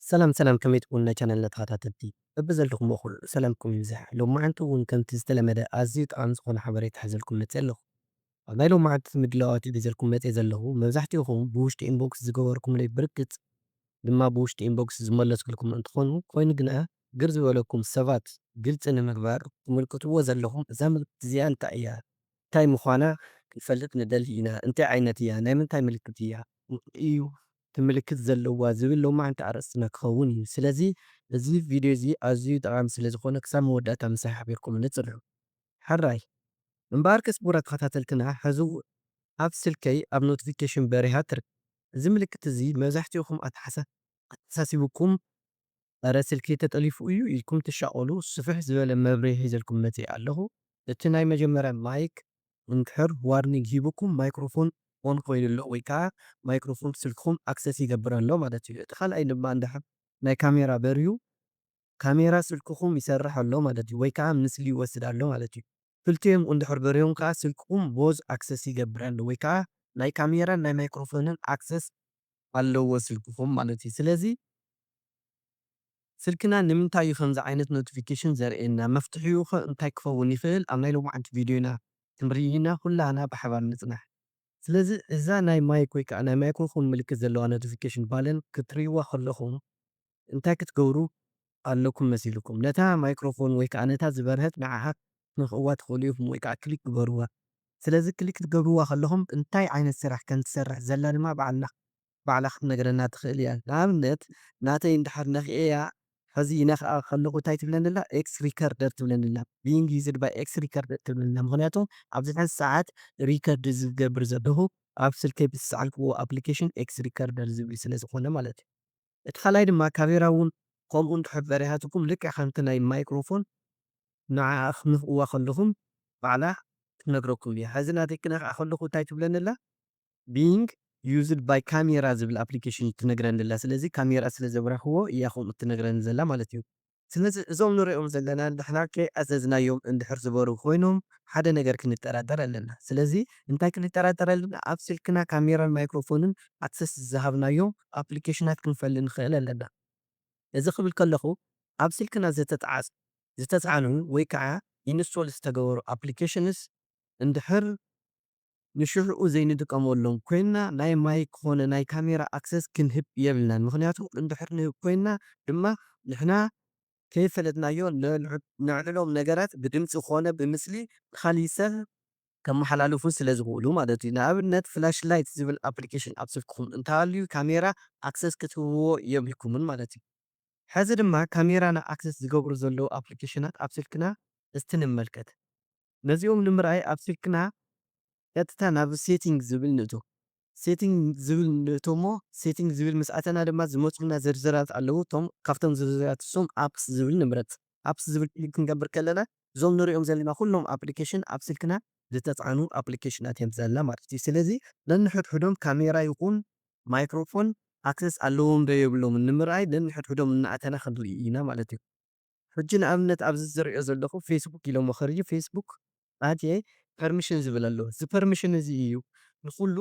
ሰላም ሰላም፣ ከመይ ትብሉ ናይ ቻነልና ተኸታተልቲ? በብዘለኹሞ ኩሉ ሰላምኩም ይብዛሕ። ሎማዓንቲ እውን ከምቲ ዝተለመደ ኣዝዩ ጠቓሚ ዝኾነ ሓበሬታ ሒዘልኩም መፅእ ኣለኹ። ኣብ ናይ ሎማዓንቲ ምድላዋት ሒዘልኩም መፅእ ዘለኹ፣ መብዛሕትኡኹም ብውሽጢ ኢንቦክስ ዝገበርኩምለይ ብርግፅ ድማ ብውሽጢ ኢንቦክስ ዝመለስኩልኩም እንትኾኑ፣ ኮይኑ ግና ግር ዝበለኩም ሰባት ግልፂ ንምግባር ትምልክትዎ ዘለኹም እዛ ምልክት እዚኣ እንታይ እያ? እንታይ ምዃና ክንፈልጥ ንደሊ ኢና። እንታይ ዓይነት እያ? ናይ ምንታይ ምልክት እያ? እዩ እቲ ምልክት ዘለዋ ዝብል ሎማዓንቲ ኣርእስትና ክኸውን እዩ። ስለዚ እዚ ቪድዮ እዚ ኣዝዩ ጠቓሚ ስለ ዝኾነ ክሳብ መወዳእታ ምሳይ ሓቢርኩም ንጽንሑ። ሕራይ እምበኣርከስ ክቡራት ተኸታተልትና፣ ሕዚ እውን ኣብ ስልከይ ኣብ ኖቲፊኬሽን በሪሃ ትርከብ። እዚ ምልክት እዚ መብዛሕትኡኹም ኣተሓሳ ኣተሓሳሲብኩም፣ "ኣረ ስልከይ ተጠሊፉ እዩ" ኢልኩም ትሻቐሉ፣ ስፍሕ ዝበለ መብርሂ ሒዘልኩም መጺአ ኣለኹ። እቲ ናይ መጀመርያ ማይክ እንድሕር ዋርኒንግ ሂቡኩም፣ ማይክሮፎን ኦን ኮይኑ ኣሎ ወይ ከኣ ማይክሮፎን ስልክኹም ኣክሰስ ይገብር ኣሎ ማለት እዩ። እቲ ካልኣይ ድማ እንድሕር ናይ ካሜራ በርዩ፣ ካሜራ ስልክኹም ይሰርሕ ኣሎ ማለት እዩ፣ ወይ ከኣ ምስሊ ይወስድ ኣሎ ማለት እዩ። ክልቲኦም እንድሕር በርዮም ከኣ ስልክኹም ቦዝ ኣክሰስ ይገብር ኣሎ ወይ ከኣ ናይ ካሜራን ናይ ማይክሮፎንን ኣክሰስ ኣለዎ ስልክኹም ማለት እዩ። ስለዚ ስልክና ንምንታይ እዩ ከምዚ ዓይነት ኖቲፊኬሽን ዘርእየና? መፍትሒኡ ከ እንታይ ክኸውን ይኽእል? ኣብ ናይ ሎማዓንቲ ቪድዮና ክንርኢ ኢና፣ ኩላህና ብሓባር ንጽናሕ። ስለዚ እዛ ናይ ማይክ ወይ ከኣ ናይ ማይክሮፎን ምልክት ዘለዋ ኖቲፊኬሽን ባለን ክትርእይዋ ከለኹም እንታይ ክትገብሩ ኣለኩም መሲልኩም? ነታ ማይክሮፎን ወይ ከኣ ነታ ዝበርሀት ንዓኣ ክትነኽእዋ ትኽእሉ ኢኹም ወይ ከኣ ክሊክ ግበርዋ። ስለዚ ክሊክ ክትገብርዋ ከለኹም እንታይ ዓይነት ስራሕ ከም ትሰርሕ ዘላ ድማ ባዕልና ባዕላ ክትነግረና ትኽእል እያ። ንኣብነት ናተይ እንድሕር ነኺኤያ፣ ሕዚ ይነኽኣ ከለኹ እንታይ ትብለኒ ኣላ? ኤክስ ሪከርደር ትብለኒ ኣላ። ቢንግ ዩዝድ ባይ ኤክስ ሪከርደር ትብለኒ ኣላ። ምኽንያቱ ኣብዚ ሕዚ ሰዓት ሪከርድ ዝገብር ዘለኹ ኣብ ስልከይ ብዝሰዓልክዎ ኣፕሊኬሽን ኤክስ ሪከርደር ዝብል ስለ ዝኾነ ማለት እዩ። እቲ ካልኣይ ድማ ካሜራ እውን ከምኡ እንድሕር በሪሃትኩም ልክዕ ከምቲ ናይ ማይክሮፎን ንዓኣ ክትነኽእዋ ከለኹም ባዕላ ክትነግረኩም እያ። ሕዚ ናተይ ክነኽኣ ከለኹ እንታይ ትብለኒ ኣላ? ቢንግ ዩዝድ ባይ ካሜራ ዝብል ኣፕሊኬሽን ትነግረኒ ኣላ። ስለዚ ካሜራ ስለ ዘብራህዎ እያ ከምኡ ትነግረኒ ዘላ ማለት እዩ። ስለዚ እዞም ንሪኦም ዘለና ንሕና ከይኣዘዝናዮም እንድሕር ዝበሩ ኮይኖም ሓደ ነገር ክንጠራጠር ኣለና። ስለዚ እንታይ ክንጠራጠር ኣለና? ኣብ ስልክና ካሜራን ማይክሮፎንን ኣክሰስ ዝሃብናዮም ኣፕሊኬሽናት ክንፈሊ ንኽእል ኣለና። እዚ ክብል ከለኹ ኣብ ስልክና ዝተጣዓስ-፣ ዝተጻዕኑ ወይ ከዓ ኢንስቶል ዝተገበሩ ኣፕሊኬሽንስ እንድሕር ንሽሕኡ ዘይንጥቀመሎም ኮይንና ናይ ማይክ ኮነ ናይ ካሜራ ኣክሰስ ክንህብ የብልናን። ምኽንያቱ እንድሕር ንህብ ኮይንና ድማ ንሕና ከይፈለጥናዮ ነልዕ-፣ ነዕልሎም ነገራት ብድምፂ ኮነ ብምስሊ ንኻሊእ ሰብ ከመሓላልፉ ስለ ዝኽእሉ ማለት እዩ። ንኣብነት ፍላሽ ላይት ዝብል ኣፕሊኬሽን ኣብ ስልክኹም እንተሃልዩ ካሜራ ኣክሰስ ክትህብዎ የብልኩምን ማለት እዩ። ሕዚ ድማ ካሜራና ኣክሰስ ዝገብሩ ዘለዉ ኣፕሊኬሽናት ኣብ ስልክና እስቲ ንመልከት። ነዚኦም ንምርኣይ ኣብ ስልክና ቀጥታ ናብ ሴቲንግ ዝብል ንእቶ። ሴቲንግ ዝብል ንእቶ እሞ ሴቲንግ ዝብል ምስ ኣተና ድማ ዝመፁና ዝርዝራት ኣለዉ። እቶም ካብቶም ዝርዝራት እሶም ኣፕስ ዝብል ንምረፅ። ኣፕስ ዝብል ክሊክ ክንገብር ከለና እዞም ንሪኦም ዘለና ኩሎም ኣፕሊኬሽን ኣብ ስልክና ዝተፃዕኑ ኣፕሊኬሽናት እዮም ዘለና ማለት እዩ። ስለዚ ነንሕድሕዶም ካሜራ ይኹን ማይክሮፎን ኣክሰስ ኣለዎም ዶ የብሎምን ንምርኣይ ነንሕድሕዶም እናኣተና ክንርኢ ኢና ማለት እዩ። ሕጂ ንኣብነት ኣብዚ ዝሪኦ ዘለኹ ፌስቡክ ኢሎሞ ከርዩ ፌስቡክ ኣትየ ፐርሚሽን ዝብል ኣሎ። እዚ ፐርሚሽን እዚ እዩ ንኹሉ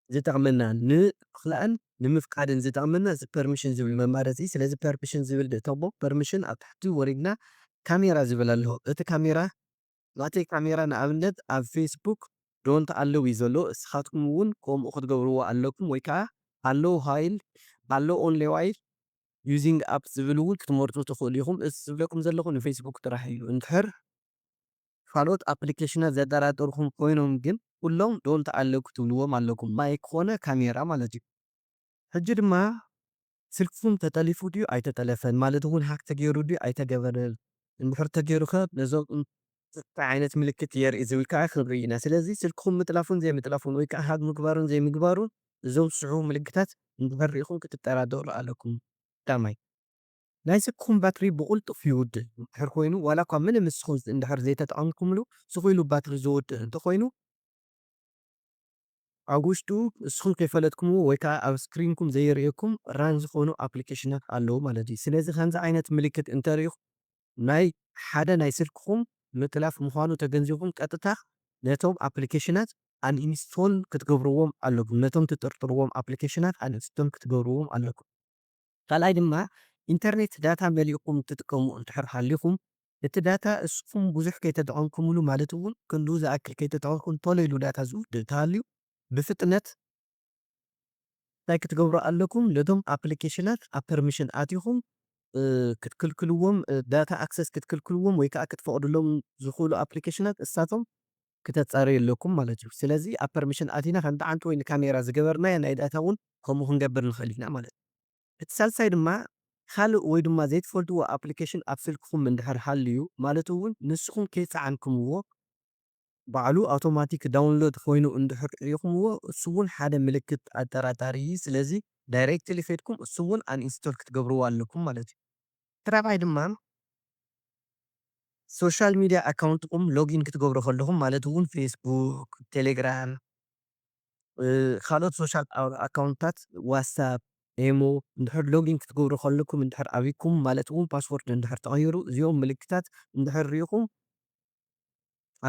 ዝጠቕመና፣ ንምኽላእን ንምፍቃድን ዝጠቕመና እዚ ፐርሚሽን ዝብል መማረፂ። ስለዚ ፐርሚሽን ዝብል ንእተሞ ፐርሚሽን ኣብ ታሕቲ ወሪድና ካሜራ ዝብል ኣሎ። እቲ ካሜራ ናተይ ካሜራ ንኣብነት ኣብ ፌስቡክ ዶንት ኣለዉ እዩ ዘሎ። እስኻትኩም እውን ከምኡ ክትገብርዎ ኣለኩም ወይ ከዓ ኣለዉ ሃይል ኣለዉ ኦንሊ ዋይል ዩዚንግ ኣፕ ዝብል እውን ክትመርፁ ትኽእሉ ኢኹም። እዚ ዝብለኩም ዘለኹ ንፌስቡክ ጥራሕ እዩ። እንድሕር ካልኦት ኣፕሊኬሽናት ዘጠራጥርኩም ኮይኖም ግን ኩሎም ዶንት ኣለዉ ክትብልዎም ኣለኩም። ማይክ ኮነ ካሜራ ማለት እዩ። ሕጂ ድማ ስልክኹም ተጠሊፉ ድዩ ኣይተጠለፈን ማለት እውን ሃክ ተገይሩ ድዩ ኣይተገበረን እንድሕር ተገይሩ ከ ነዞም እንታይ ዓይነት ምልክት የርኢ ዝብል ከዓ ክንርኢ ኢና። ስለዚ ስልክኹም ምጥላፉን ዘይምጥላፉን ወይ ከዓ ሃክ ምግባሩን ዘይምግባሩን እዞም ዝስዕቡ ምልክታት እንድሕር ርኢኹም ክትጠራጠሩ ኣለኩም። ቀዳማይ ናይ ስልክኹም ባትሪ ብቕልጡፍ ይውድእ እንድሕር ኮይኑ ዋላ እኳ ምንም ንስኹም እንድሕር ዘይተጠቐምኩምሉ ስቕ ኢሉ ባትሪ ዝውድእ እንተኾይኑ ኣብ ውሽጡ ንስኹም ከይፈለጥኩምዎ ወይ ከዓ ኣብ ስክሪንኩም ዘይርእየኩም ራን ዝኾኑ ኣፕሊኬሽናት ኣለዉ ማለት እዩ። ስለዚ ከምዚ ዓይነት ምልክት እንተሪኢኹም ናይ ሓደ ናይ ስልክኹም ምጥላፍ ምዃኑ ተገንዚብኩም ቀጥታ ነቶም ኣፕሊኬሽናት ኣንኢንስቶል ክትገብርዎም ኣለኩም። ነቶም ትጥርጥርዎም ኣፕሊኬሽናት ኣንኢንስቶል ክትገብርዎም ኣለኩም። ካልኣይ ድማ ኢንተርኔት ዳታ መሊእኩም ትጥቀሙ እንድሕር ሃሊኹም፣ እቲ ዳታ እስኹም ብዙሕ ከይተጠቐምኩምሉ ማለት እውን ክንድኡ ዝኣክል ከይተጠቐምኩም ቶሎ ኢሉ ዳታ ዝውድእ እንተሃልዩ ብፍጥነት እንታይ ክትገብሩ ኣለኩም? ነቶም ኣፕሊኬሽናት ኣብ ፐርሚሽን ኣቲኹም ክትክልክልዎም፣ ዳታ ኣክሰስ ክትክልክልዎም ወይ ከዓ ክትፈቕድሎም ዝኽእሉ ኣፕሊኬሽናት እሳቶም ክተጻረዩ ኣለኩም ማለት እዩ። ስለዚ ኣብ ፐርሚሽን ኣቲና ከም ጠዓንቲ ወይ ንካሜራ ዝገበርናዮ ናይ ዳታ እውን ከምኡ ክንገብር ንኽእል ኢና ማለት እዩ። እቲ ሳልሳይ ድማ ካልእ ወይ ድማ ዘይትፈልጥዎ ኣፕሊኬሽን ኣብ ስልክኹም እንድሕር ሃልዩ ማለት እውን ንስኹም ከይጸዓንኩምዎ ባዕሉ ኣውቶማቲክ ዳውንሎድ ኮይኑ እንድሕር ርኢኹምዎ እሱ እውን ሓደ ምልክት ኣጠራጣሪ እዩ። ስለዚ ዳይሬክትሊ ከድኩም እሱ እውን ኣንኢንስቶል ክትገብርዎ ኣለኩም ማለት እዩ። እቲ ራብዓይ ድማ ሶሻል ሚድያ ኣካውንትኩም ሎጊን ክትገብሩ ከለኹም ማለት እውን ፌስቡክ፣ ቴሌግራም፣ ካልኦት ሶሻል ኣካውንትታት ዋትሳፕ፣ ኤሞ እንድሕር ሎጊን ክትገብሩ ከለኩም እንድሕር ኣቢኩም ማለት እውን ፓስወርድ እንድሕር ተቐይሩ እዚኦም ምልክታት እንድሕር ርኢኹም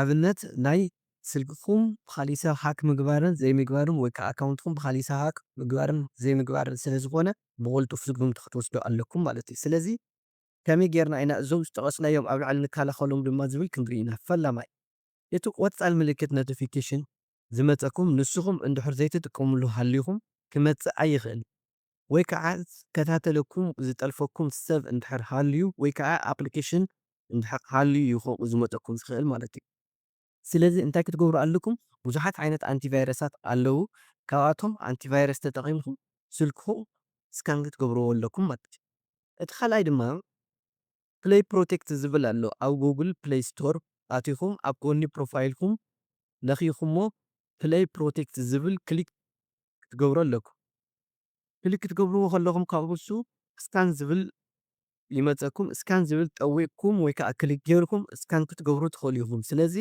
ኣብነት ናይ ስልክኹም ብኻሊእ ሰብ ሃክ ምግባርን ዘይምግባርን ወይ ከዓ ኣካውንትኩም ብኻሊእ ሰብ ሃክ ምግባርን ዘይምግባርን ስለ ዝኾነ ብቕልጡፍ ስጉምቲ ክትወስዱ ኣለኩም ማለት እዩ። ስለዚ ከመይ ጌርና ኢና እዞም ዝጠቐስናዮም ኣብ ላዕሊ ንከላኸሎም ድማ ዝብል ክንርኢ ኢና። ፈላማይ እቲ ቆጻል ምልክት ኖቲፊኬሽን ዝመጸኩም ንስኹም እንድሕር ዘይትጥቀምሉ ሃሊኹም ክመጽእ ኣይኽእል ወይ ከዓ ዝከታተለኩም ዝጠልፈኩም ሰብ እንድሕር ሃልዩ ወይ ከዓ ኣፕሊኬሽን እንድሕር ሃልዩ እዩ ከምኡ ዝመጸኩም ዝኽእል ማለት እዩ። ስለዚ እንታይ ክትገብሩ ኣለኩም? ብዙሓት ዓይነት ኣንቲቫይረሳት ኣለዉ። ካብኣቶም ኣንቲቫይረስ ተጠቒምኩም ስልክኹም ስካን ክትገብርዎ ኣለኩም ማለት እዩ። እቲ ካልኣይ ድማ ፕለይ ፕሮቴክት ዝብል ኣሎ ኣብ ጉግል ፕለይ ስቶር ኣቲኹም ኣብ ጎኒ ፕሮፋይልኩም ነኺኹሞ ፕለይ ፕሮቴክት ዝብል ክሊክ ክትገብሩ ኣለኩም። ክሊክ ክትገብርዎ ከለኹም ካብኡ እሱ ስካን ዝብል ይመፀኩም። ስካን ዝብል ጠዊቕኩም ወይ ከዓ ክሊክ ጌርኩም ስካን ክትገብሩ ትኽእሉ ኢኹም። ስለዚ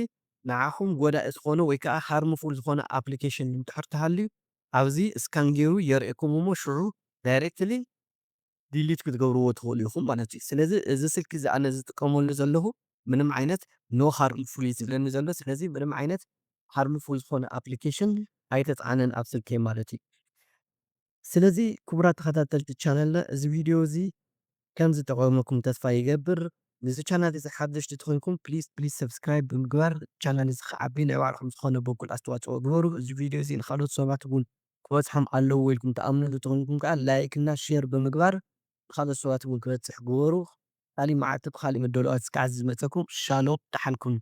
ንዓኹም ጎዳኢ ዝኾነ ወይ ከዓ ሃርምፉል ዝኾነ ኣፕሊኬሽን እንድሕር ተሃልዩ ኣብዚ ስካን ገይሩ የርእየኩም እሞ ሽዑ ዳይሬክትሊ ዲሊት ክትገብርዎ ትኽእሉ ኢኹም ማለት እዩ። ስለዚ እዚ ስልኪ እዚ ኣነ ዝጥቀመሉ ዘለኹ ምንም ዓይነት ኖ ሃርምፉል እዩ ዝብለኒ ዘሎ። ስለዚ ምንም ዓይነት ሃርምፉል ዝኾነ ኣፕሊኬሽን ኣይተፃዕነን ኣብ ስልከይ ማለት እዩ። ስለዚ ክቡራት ተኸታተልቲ ቻነልና እዚ ቪድዮ እዚ ከም ዝጠቐመኩም ተስፋ ይገብር። ንዚ ቻናል እዚ ሓደሽቲ ተኾይንኩም ፕሊዝ ፕሊዝ ሰብስክራይብ ብምግባር ቻናል እዚ ክዓቢ ናይ ባዕልኹም ዝኾነ በኩል ኣስተዋፅኦ ግበሩ። እዚ ቪድዮ እዚ ንካልኦት ሰባት እውን ክበፅሖም ኣለዎ ኢልኩም ትኣምኑ እንተኾይንኩም ከዓ ላይክ እና ሼር ብምግባር ንካልኦት ሰባት እውን ክበፅሕ ግበሩ። ካሊእ መዓልቲ ብካሊእ መደሎት እስካዕ ዝመፀኩም ሻሎም ደሓንኩም።